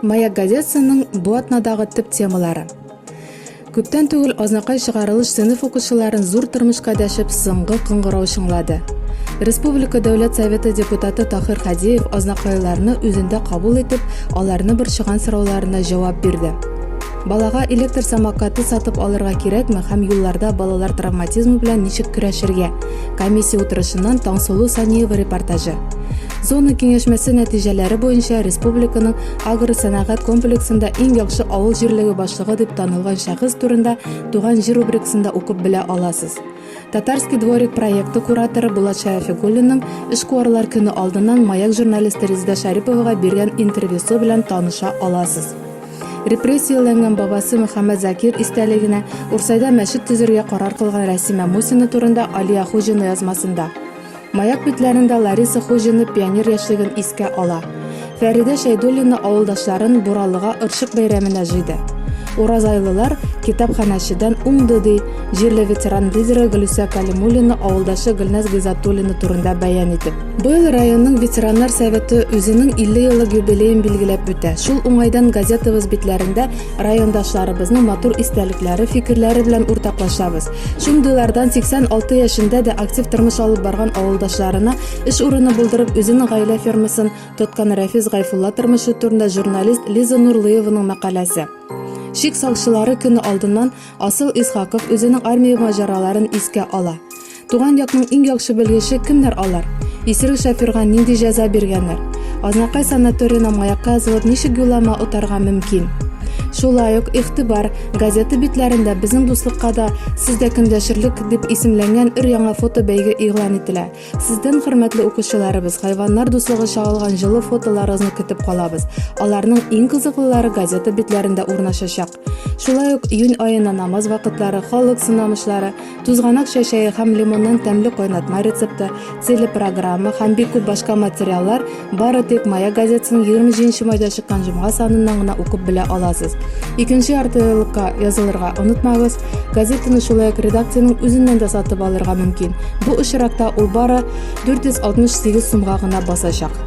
Маяк газетасының бу атнадагы төп темалары. Күптән түгел Азнакай чыгарылыш сыйныф укучыларын зур тормышка дәшеп соңгы кыңгырау чыңлады. Республика Дәүләт Советы депутаты Тахир Хадиев азнакайлыларны үзендә кабул итеп, аларны борчыган сорауларына җавап бирде. Балага электр самокаты сатып алырга кирәкме һәм юлларда балалар травматизмы белән ничек көрәшергә? Комиссия утырышыннан Таңсылу Саниева репортажы. Зона киңәшмәсе нәтиҗәләре буенча республиканың агросәнәгать комплексында иң яхшы авыл җирлеге башлыгы дип танылган шәхес турында Туган җир рубрикасында укып белә аласыз. Татарский дворик проекты кураторы Булат Шәрәфигуллинның Эшкуарлар көне алдыннан Маяк журналисты Резеда Шәриповага биргән интервьюсы белән таныша аласыз. Репрессияләнгән бабасы Мөхәммәд Закир истәлегенә Урсайда мәчет төзергә карар кылган Рәсимә Мусина турында Алия Хуҗина язмасында. Маяк битләрендә Лариса Хуҗина пионер яшьлеген искә ала. Фәридә Шәйдуллина авылдашларын Буралыга ырчык бәйрәменә җыйды. Уразайлылар китапханәчедән уңды, ди җирле ветеран лидеры Гөлүсә Калимуллина авылдашы Гөлназ Гыйззатуллина турында бәян итеп. Быел районның ветераннар советы үзенең 50 еллык юбилеен билгеләп үтә. Шул уңайдан газетабыз битләрендә райондашларыбызның матур истәлекләре, фикерләре белән уртаклашабыз. Шундыйлардан 86 яшендә дә актив тормыш алып барган авылдашларына эш урыны булдырып, үзенең гаилә фермасын тоткан Рәфис Гайфулла тормышы турында журналист Лиза Нурлыеваның мәкаләсе. Чик сакчылары көне алдыннан Асыл Исхаков үзенең армия маҗараларын искә ала. Туган якның иң яхшы белгече кемнәр алар? Исерек шоферга нинди җәза биргәннәр? Азнакай санаториена маякка язылып ничек юллама отарга мөмкин? Шулай ук Игътибар газета битләрендә Безнең дуслыкка да сез дә көндәшерлек дип исемләнгән өр-яңа фото бәйге игълан ителә. Сездән, хөрмәтле укучыларыбыз, хайваннар дуслыгы чагылган җылы фотоларыгызны көтеп калабыз. Аларның иң кызыклылары газета битләрендә урнашачак. Шулай ук июнь аена намаз вакытлары, халык сынамышлары, тузганак чәчәге һәм лимоннан тәмле кайнатма рецепты, телепрограмма һәм бик күп башка материаллар бары тик Маяк газетасының 27 майда чыккан җомга саныннан гына укып белә аласыз. Икенче яртыеллыкка язылырга онытмагыз. Газетаны шулай ук редакциянең үзеннән дә сатып алырга мөмкин. Бу очракта ул бары 468 сумга гына басачак.